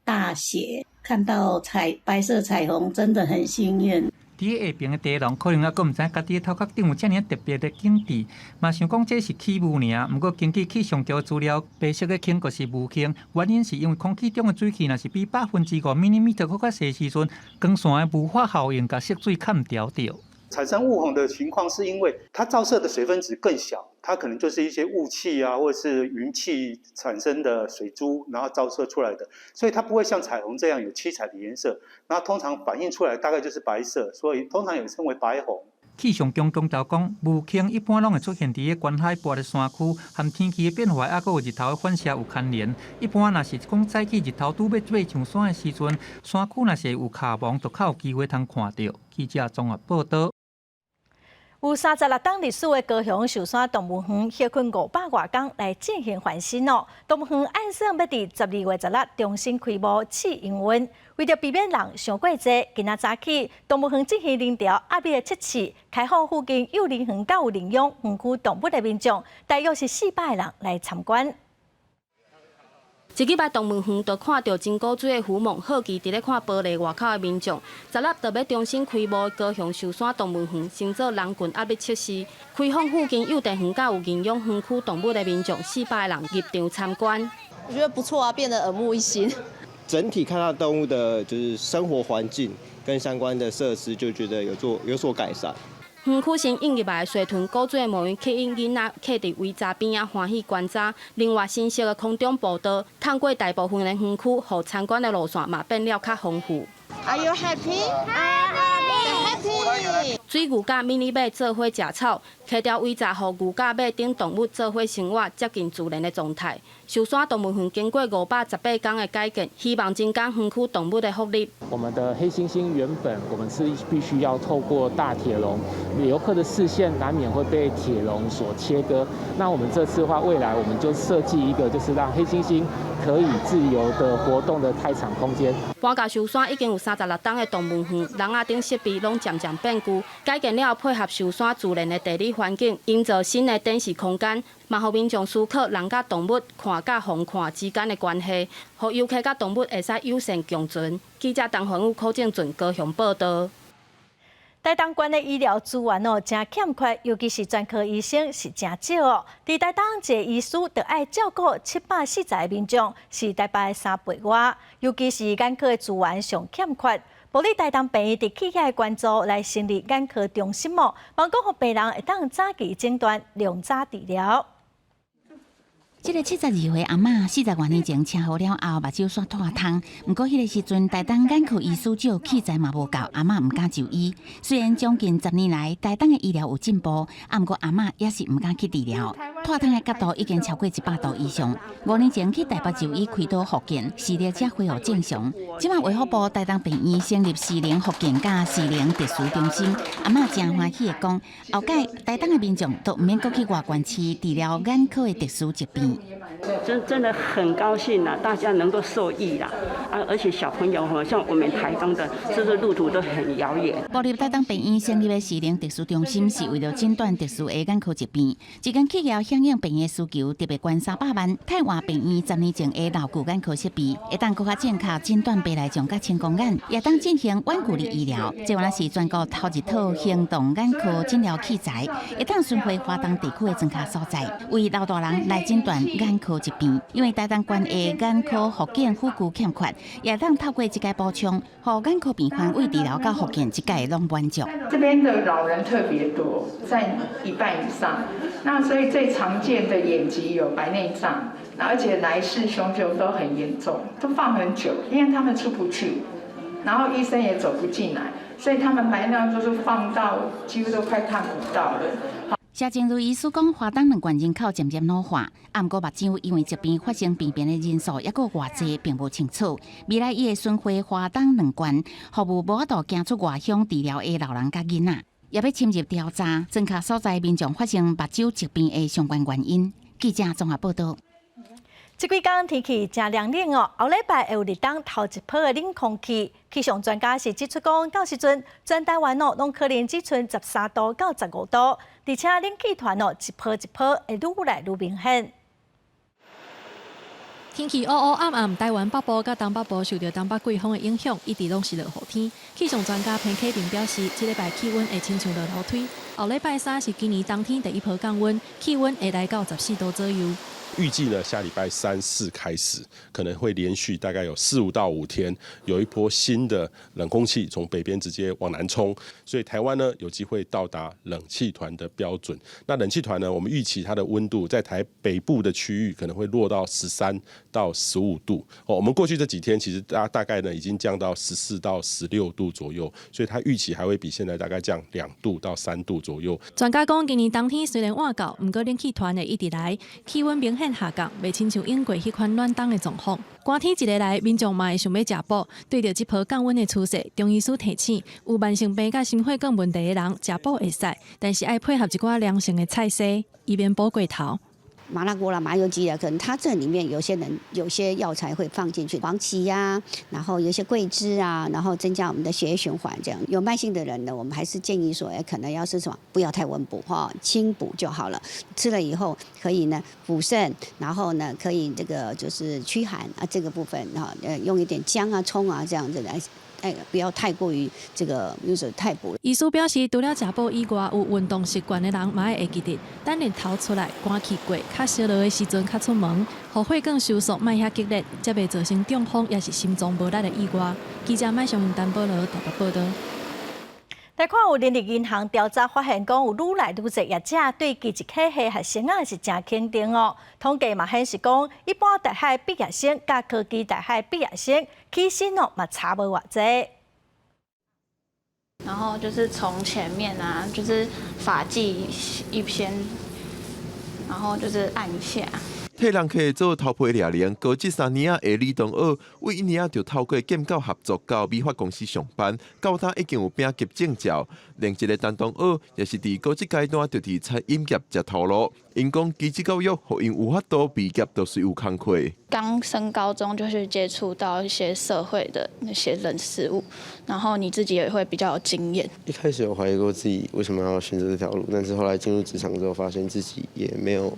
大雪，看到彩白色彩虹真的很幸運。佇下爿的茶農可能猶閣毋知家己的頭殼頂有遮爾特別的景致，嘛想講這是起霧爾。毋過根據氣象局資料，白色的鰭就是霧鰭，原因是因為空氣中的水汽若是比5%毫米閣較細時陣，光線的霧化效應共色水崁著著。產生霧虹的情況，是因為它照射的水分子更小，它可能就是一些霧氣啊，或者是雲氣產生的水珠，然後照射出來的，所以它不會像彩虹這樣有七彩的顏色。那通常反映出來大概就是白色，所以通常也稱為白虹。氣象局強調講，霧鰭一般攏會出現佇咧懸海拔的山區，和天氣的變化，猶閣有日頭的反射有牽連。一般若是講早起日頭拄欲爬上山的時陣，山區若是有霞霧，就較有機會通看著。記者綜合報導。有36冬歷史的高雄壽山動物園，歇睏500外工來進行翻新哦。動物園按算欲佇12月16重新開幕試營運，為著避免人傷過濟，今仔早起動物園進行零調壓力的測試，開放附近幼兒園佮有領養園區動物的民眾，大約是400人來參觀。一入來動物園，就看著真古錐的狐獴，好奇佇咧看玻璃外口的民眾。16就欲重新開幕的高雄壽山動物園，先做人群壓力測試，開放附近幼兒園佮有認養園區動物的民眾400人入場參觀。我覺得不錯啊，變得耳目一新。整體看到動物的，就是生活環境跟相關的設施，就覺得有做有所改善。園區新引入來的水豚古錐的模樣，吸引囡仔徛佇圍柵邊仔歡喜觀察。另外，新設的空中步道，透過大部分的園區，予參觀的路線嘛變了較豐富。 Are you happy? Happy. 水牛佮迷你馬做伙食草，拆掉圍柵，予牛佮馬等動物做伙生活，接近自然的狀態。壽山動物園經過518工的改建，希望增加園區動物的福利。我們的黑猩猩原本我們是必須要透過大鐵籠，遊客的視線難免會被鐵籠所切割。那我們這次的話，未來我們就設計一個，就是讓黑猩猩可以自由的活動的開敞空間。搬到壽山已經有36冬的動物園，籠仔頂設備攏漸漸變舊，改建了後配合壽山自然的地理環境，營造新的展示空間，嘛予民眾思考人佮動物看佮予看之間的關係，予遊客佮動物會使友善共存。記者陳環宇、柯正俊高雄報導。台東縣的醫療資源哦，誠欠缺，尤其是專科醫生是誠少哦。佇台東一個醫師著愛照顧740個民眾，是台北的3倍外。尤其是眼科的資源上欠缺。部立台東病院佇去遐的關注來成立眼科中心哦，望講予病人會當早期診斷、量早治療。這个72歲阿嬤，40外年前車禍了後，目睭煞脫窗。毋過彼个時陣，台東眼科醫師少，器材嘛無夠，阿嬤毋敢就醫。雖然將近10年來，台東的醫療有進步，啊，毋過阿嬤也是毋敢去治療。脫窗的角度已經超過100度以上。5年前去台北就醫開刀復健，視力才恢復正常。這擺衛福部台東病院成立視能復健佮視能特殊中心，阿嬤誠歡喜的講，後擺台東的民眾都毋免閣去外縣市治療眼科的特殊疾病。真的很高興啦，大家能夠受益啦，啊，而且小朋友像我們台東的，是不是路途都很遙遠？部立台東病院成立的視能特殊中心，是為了診斷特殊的眼科疾病。這間企業響應病院需求，特別捐300萬，汰換病院10年前的老舊眼科設備，會當閣較正確診斷白內障佮青光眼，也當進行遠距離醫療。這原來是全國頭一套行動眼科診療器材，會當巡迴華東地區的莊跤所在，為老大人來診斷眼科疾病。因為台東縣的眼科復健輔具欠缺，也當透過這個補充，予眼科病患為治療佮復健這個攏滿足。這邊的老人特別多，佔一半以上。那所以最常見的眼疾有白內障，而且來勢洶洶都很嚴重，都放很久，因為他們出不去，然後醫生也走不進來，所以他們白內障都是放到幾乎都快看不到了。謝靜如醫師講，華東兩縣人口漸漸老化，啊，毋過目睭因為疾病發生病變的人數猶閣偌濟，並無清楚。未來伊會巡迴華東兩縣，服務無法度行出外鄉治療的老人佮囡仔，也欲深入調查莊跤所在民眾發生目睭疾病的相關原因。記者綜合報道。這幾工天氣誠涼冷哦，後禮拜會有立冬頭一波的冷空氣。氣象專家是指出講，到時陣全台灣哦，攏可能只賰13度到15度，而且冷氣團哦，一波一波會愈來愈明顯。天氣烏烏暗暗，台灣北部佮東北部受著東北季風的影響，一直攏是落雨天。氣象專家彭啟明表示，這禮拜氣溫會親像落樓梯。後禮拜三是今年冬天第一波降溫，氣溫會來到14度左右。預計呢，下禮拜三四開始，可能會連續大概有四五到五天，有一波新的冷空氣從北邊直接往南衝，所以台灣呢有機會到達冷氣團的標準。那冷氣團呢，我們預期它的溫度在台北部的區域可能會落到13到15度。哦，我們過去這幾天其實大概呢已經降到14到16度左右，所以它預期還會比現在大概降2度到3度左右。專家講，今年冬天雖然晚到，毋過冷氣團會一直來，氣溫明顯下降，袂親像湧過彼款暖冬的狀況。寒天一个來，民眾嘛會想欲食補。對著這波降溫的趨勢，中醫師提醒，有慢性病佮心血管問題的人食補會使，但是愛配合一寡涼性的菜色，以免補過頭。麻辣鍋啦、麻油雞啊，可能它這裡面有些人有些藥材會放進去，黃芪呀，然後有些桂枝啊，然後增加我們的血液循環。這樣有慢性的人呢，我們還是建議說，哎，可能要是什麼，不要太溫補哈，輕補就好了。吃了以後可以呢補腎，然後呢可以這個就是驅寒啊，這個部分哈，用一點薑啊、蔥啊這樣子來。哎，不要太過於這個，就是太補。醫師表示，除了食補以外，有運動習慣的人嘛愛會記得，等日頭出來，寒氣過，較燒熱的時陣較出門，予血管收縮莫遐激烈，才袂造成中風，抑是心臟無力的意外。記者麥尚丹保羅台北報道。來看有人力銀行調查發現，講有愈來愈濟業者對技職體系學生仔是誠肯定哦。統計嘛顯示講，一般大學畢業生佮科技大學畢業生起薪哦嘛差無偌濟。然後就是從前面啊，就是髮際一邊，然後就是按一下。替人客做頭皮掠量，高職3年仔的李東學，為1年仔就透過建教合作到美髮公司上班，到今已經有丙級證照。另一个陳東學也是佇高職階段就佇餐飲業食頭路，𪜶講技職教育予𪜶有法度畢業就是有工課。剛升高中就是接觸到一些社會的那些人事物，然後你自己也會比較有經驗。一開始有懷疑過自己為什麼要選擇這條路，但是後來進入職場之後，發現自己也沒有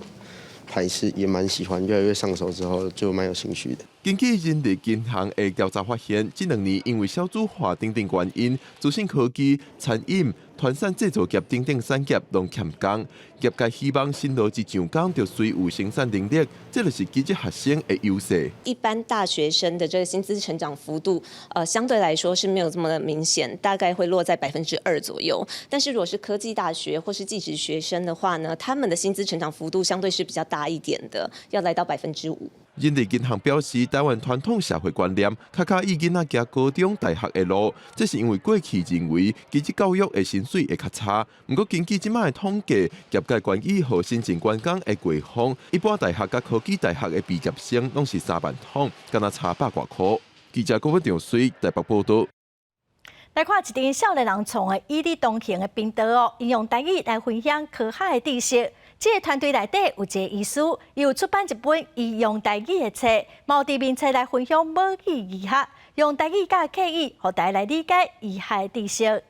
排斥，也蠻喜歡，越來越上手之後就蠻有興趣的。根據人力銀行的調查發現，這兩年因為少子化等等原因，資訊科技、餐飲、傳產製造業等等產業攏欠工。業界希望新邏輯上崗就隨有生產能力，這就是技職學生的優勢。一般大學生的這個薪資成長幅度，相對來說是沒有這麼的明顯，大概會落在2%左右。但是如果是科技大學或是技職學生的話呢，他們的薪資成長幅度相對是比較大一點的，要來到5%。人力銀行表示，台灣傳統社會觀念較較以囡仔行高中、大學的路，這是因為過去認為技職教育的薪水會較差。毋過根據這擺的統計，業界願意予新進員工的月俸，一般大學佮科技大學的畢業生攏是3萬通，敢若差百外箍。記者郭文長水台北報導。來看一陣少年人創的與你同行的頻道哦，用台語來分享科學的知識。這个團隊內底有一个醫師，伊有出版一本醫用台語的冊，嘛有佇面冊來分享母語醫學，用台語佮客語，予大家來理解醫學的知識。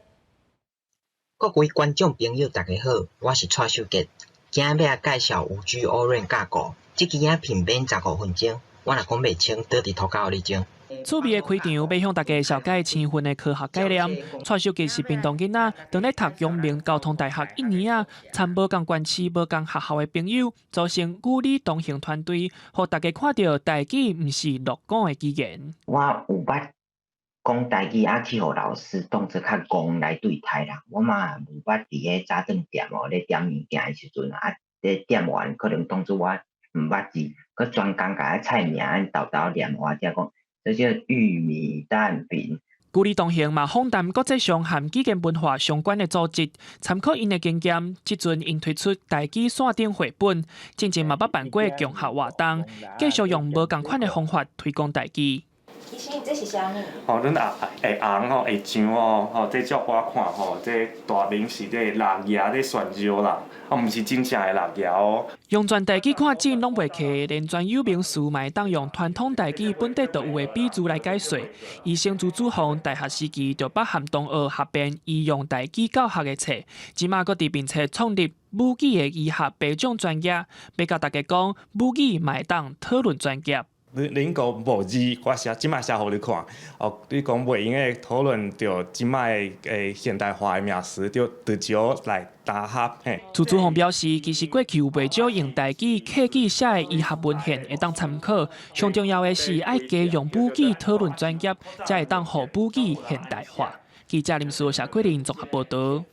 各位觀眾朋友，大家好，我是蔡秀傑，今仔欲來介紹五 G O-RAN 架構。這支影片免15分鐘，我若講袂清，倒佇塗跤予你種。趣味的開場，欲向大家紹介星雲的科學概念。蔡秀傑是屏東囡仔，當咧讀陽明交通大學一年仔，參無仝縣市、無仝學校的朋友，組成與你同行團隊，予大家看著台語毋是落伍的語言。我有捌講台語，啊去予老師當做較戇來對待啦。我嘛有捌佇咧早頓店哦咧點物件的時陣啊，咧店員可能當做我毋捌字，閣專工共菜名按沓沓念予我聽講。這叫玉米蛋餅。與你同行嘛，訪談國際上和語言文化相關的組織，參考𪜶的經驗。這陣𪜶推出台語線頂繪本，進前嘛捌辦過共學活動，繼續用無仝款的方法推廣台語。醫生，這是啥物？吼，阮也會紅吼，會上哦，吼，這照我看吼，這大明是這六牙咧炫耀啦，啊，毋是真正的六牙哦。用全台語看展攏袂客，連專有名詞嘛會當用傳統台語本底就有的比喻來解說。醫生朱祖宏大學時期就捌和同學合編醫用台語教學的冊，這馬閣佇面冊創立母語的醫學培養專頁，欲共大家講母語嘛會當討論專業。恁講無字，我寫這馬寫予你看。哦，你講袂用得討論著這馬的現代化的名詞，就直接來答合。嘿。朱祖宏表示，其實過去有袂少用台語、客語寫的醫學文獻會當參考。上重要的是愛加用母語討論專業，才會當予母語現代化。記者林書謝桂林綜合報導。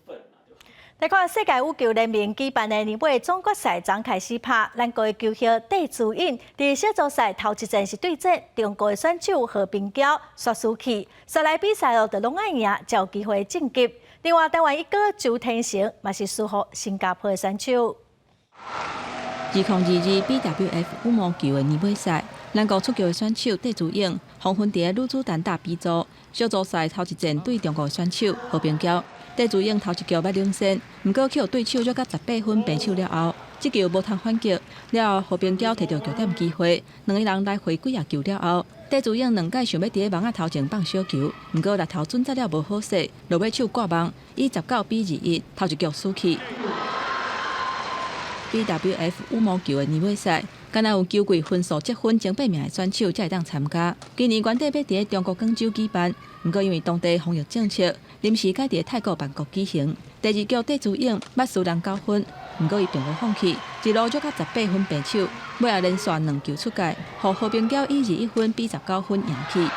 來看世界羽球聯盟舉辦的年尾總決賽，昨開始拍。咱國的球後戴資穎佇小組賽頭一戰是對戰中國的選手何冰嬌，煞輸去。紲來比賽哦，就攏愛贏，才有機會晉級。另外，台灣一哥周天成嘛是輸予新加坡的選手。2022 BWF 羽毛球的年尾賽，咱國出局的選手戴資穎，黃昏佇女子單打 B 組小組賽頭一戰對中國的選手何冰嬌。戴資穎頭一局捌領先，毋過去予對手抓甲18分平手了後，這球無通反擊。了後何冰嬌提著局點機會，兩个人來回幾仔球了後，戴資穎兩擺想欲佇咧網仔頭前放小球，毋過獵頭準則了無好勢，落尾手掛網，以19比21頭一局輸去。BWF 羽毛球的年尾賽，敢若有球季分數積分前八名的選手才會當參加。今年原底欲佇咧中國廣州舉辦，毋過因為當地防疫政策，臨時改佇咧泰國曼谷舉行。第二局戴資穎捌輸人9分，毋過伊並無放棄，一路抓甲18分平手，尾仔連續兩球出界，予何冰嬌以21分比19分贏去。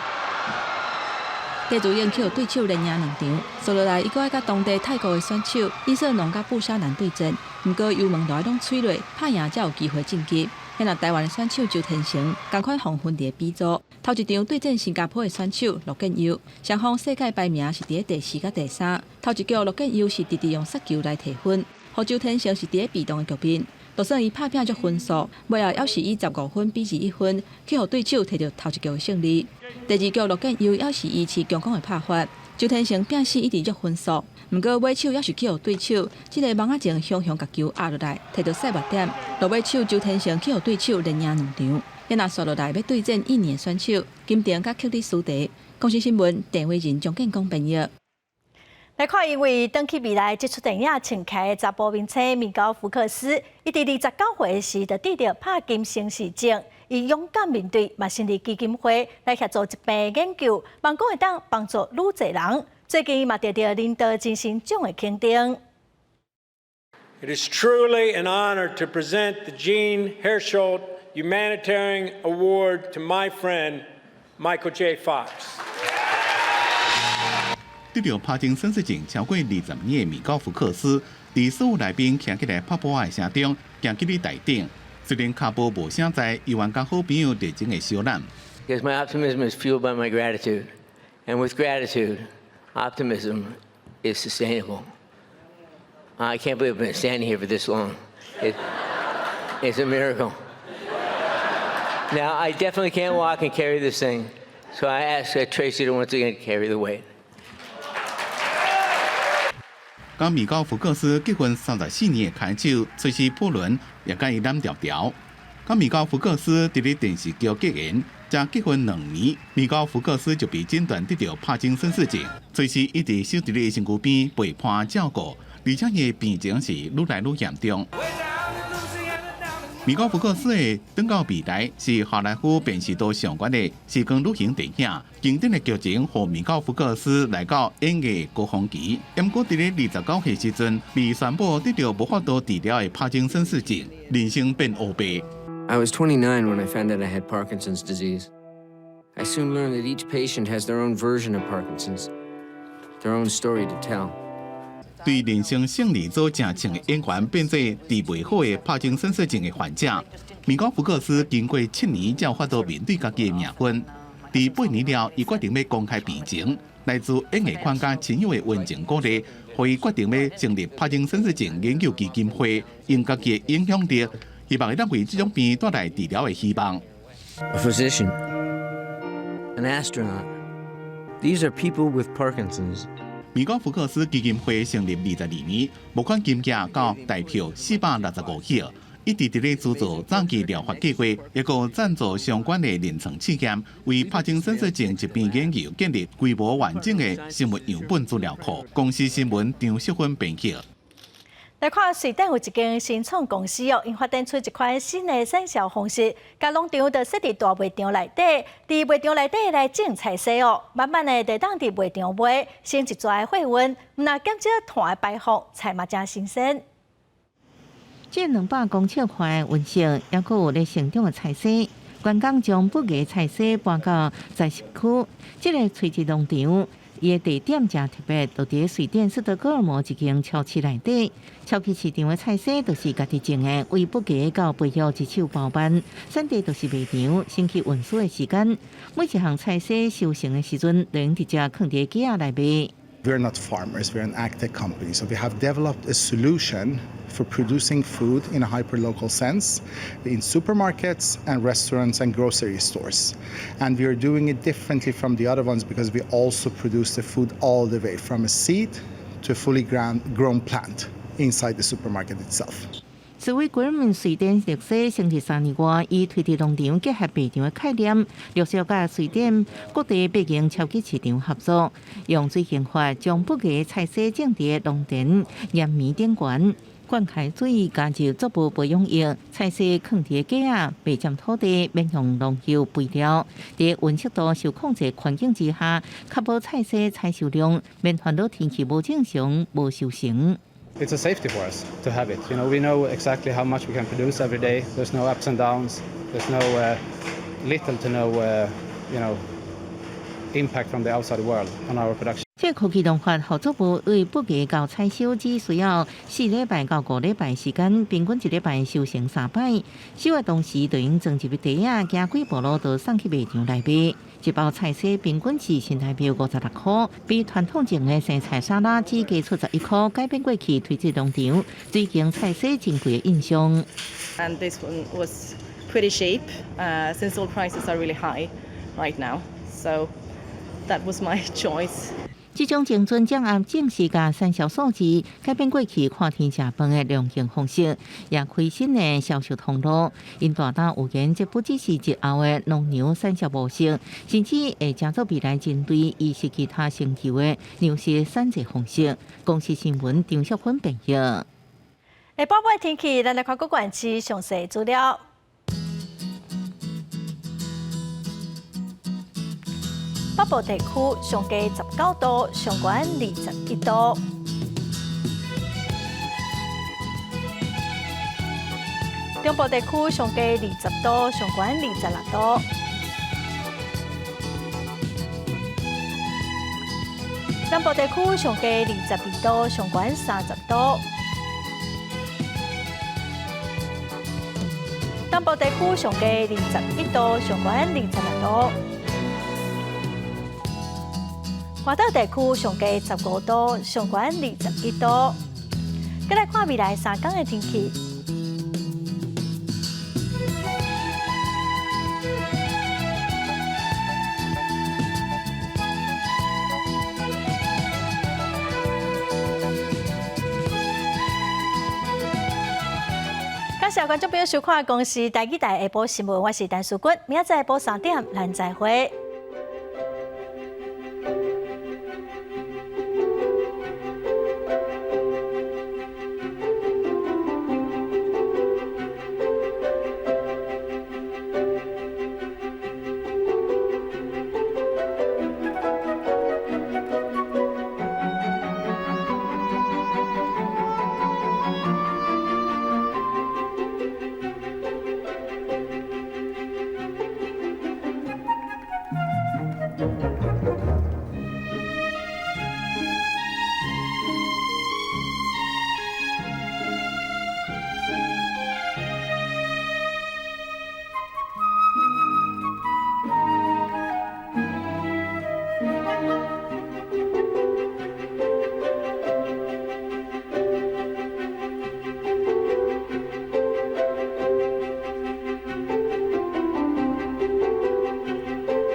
戴資穎去予對手連贏兩場，紲落來伊閣愛佮當地泰國的選手伊瑟農佮布沙蘭對戰，毋過油門落來攏吹落，拍贏才有機會晉級。彼若台灣的選手周天成，仝款黃昏佇咧 B 組，頭一場對戰新加坡的選手陸建佑，雙方世界排名是佇咧第四佮第三。頭一局陸建佑是直直用殺球來提分，予周天成是佇咧被動的局面。就算伊拍拚足分數，尾後猶是以15分比21分，去予對手提著頭一局的勝利。第二局陸建佑猶是維持強攻的拍法，周天成拼死一直弱分數，毋過尾手猶是去予對手這个網仔前雄雄共球壓落來，提著賽末點。落尾手周天成去予對手連贏兩場，彼若紲落來欲對戰印尼的選手金婷佮克里斯蒂。公視新聞鄭偉仁、張建光編譯。來看，因為轉去未來這齣電影穿起的查埔明星米高福克斯，伊佇29歲時就得著帕金森氏症，伊勇敢面對，嘛成立基金會來協助疾病研究，望講會當幫助愈濟人。最近嘛得著領導精神獎的肯定。 It is truly an honor to present the Jean Hersholt Humanitarian Award to my friend Michael J. Fox. 得著帕金森氏症超過20年的米高福克斯，佇所有來賓徛起來拍噗仔的聲中，行去台頂。雖然跤步無啥在，猶原佮好朋友熱情的相攬。 Because my optimism is fueled by my gratitude, and with gratitude, optimism is sustainable. I can't believe I've been standing here for this long. It's a miracle. Now, I definitely can't walk and carry this thing, so I ask Tracy to once again carry the weight. 佮米高福克斯結婚34年的牽手崔西普倫也佮伊攬牢牢。佮米高福克斯佇咧電視橋結緣，才結婚2年，米高福克斯就被診斷得著帕金森氏症。崔西一直守佇咧身軀邊陪伴照顧，而且伊的病情是愈來愈嚴重。米高福克斯的《轉到未來》是好萊塢辨識度上懸的時光旅行電影，經典的劇情予米高福克斯來到演藝高峰期。毋過佇咧29歲時陣，被宣布得著無法度治療的帕金森氏症，人生變烏白。 I was 29 when I found out I had Parkinson's disease. I soon learned that each patient has their own version of Parkinson's, their own story to tell. 對人生勝利組誠穿的演員變做治袂好的帕金森氏症的患者。米高福克斯經過7年才有法度面對家己的命運。佇8年了，伊決定欲公開病情，來自演藝圈佮親友的溫情鼓勵，予伊決定欲成立帕金森氏症研究基金會，用家己的影響力，希望會當為這種病帶來治療的希望。 A physician, an astronaut. These are people with Parkinson's. 米高福克斯基金會成立22年，募款金額到台票465億，一直佇咧資助早期療法計劃，抑閣贊助相關的臨床試驗，為帕金森氏症疾病研究建立規模完整的生物樣本資料庫。公視新聞張淑芬編輯。來看瑞典有一間新創公司哦，𪜶發展出一款新的產銷方式，共農場就設佇大賣場內底，佇賣場內底來種菜蔬哦，慢慢的就當佇賣場賣，省一逝的貨運，毋但減少碳的排放，菜嘛誠新鮮。這200公尺寬的溫室，猶閣有咧成長的菜蔬，員工將不芽菜蔬搬到栽植區，這个垂直農場。伊的地點誠特別，就佇瑞典斯德哥爾摩一間超市內底。超級市場的菜蔬都是家己種的，為不加到培育一手包辦，選地就是賣場，省去運輸的時間。每一項菜蔬收成的時陣，就直接囥佇架仔內賣。 We're not farmers, we're an agtech company. So we have developed a solution for producing food in a hyper-local sense in supermarkets and restaurants and grocery stores. And we are doing it differently from the other ones because we also produce the food all the way from a seed to a fully grown plant inside the supermarket itself. 斯威格爾瑞典綠色成立3年外，以垂直農場結合賣場的概念，陸續佮瑞典各地八間超級市場合作，用水耕法將不芽菜蔬種佇農田岩面頂懸，灌溉水加入作物培養液，菜蔬囥佇架仔，袂佔土地，免用農藥肥料，佇溫濕度受控制環境之下，確保菜蔬採收量，免煩惱天氣無正常、無收成。 It's a safety for us to have it. We know exactly how much we can produce every day. There's no ups and downs. There's no little to no impact from the outside world on our production. 這科技農法予作物對不芽到採收只需要4禮拜到5禮拜時間，平均一禮拜收成三擺。收的同時，就用裝入去袋仔，行幾步路就送去賣場來賣。一包菜蔬平均是新台幣56塊，比傳統種的生菜沙拉只加出11塊，改變過去垂直農場水耕菜蔬真貴的印象。 And this one was pretty cheap, since all prices are really high right now. So that was my choice. 這種精準掌握種時佮產銷數字，改變過去看天食飯的農耕方式，也開新的銷售通路。𪜶大膽預言，這不只是日後的農場產銷模式，甚至會成做未來針對伊是其他星球的糧食選擇方式。公視新聞張淑芬編譯。下晡尾天氣，咱來看各縣市詳細資料。北部地區上低19度，上懸21度。中部地區上低20度，上懸26度。南部地區上低22度，上懸30度。東部地區上低21度，上懸26度。外島地區上低15度，上懸21度。閣來看未來3天的天氣。感謝觀眾朋友收看《公視台語台下晡新聞》，我是陳淑君，明仔載下晡3點，咱再會。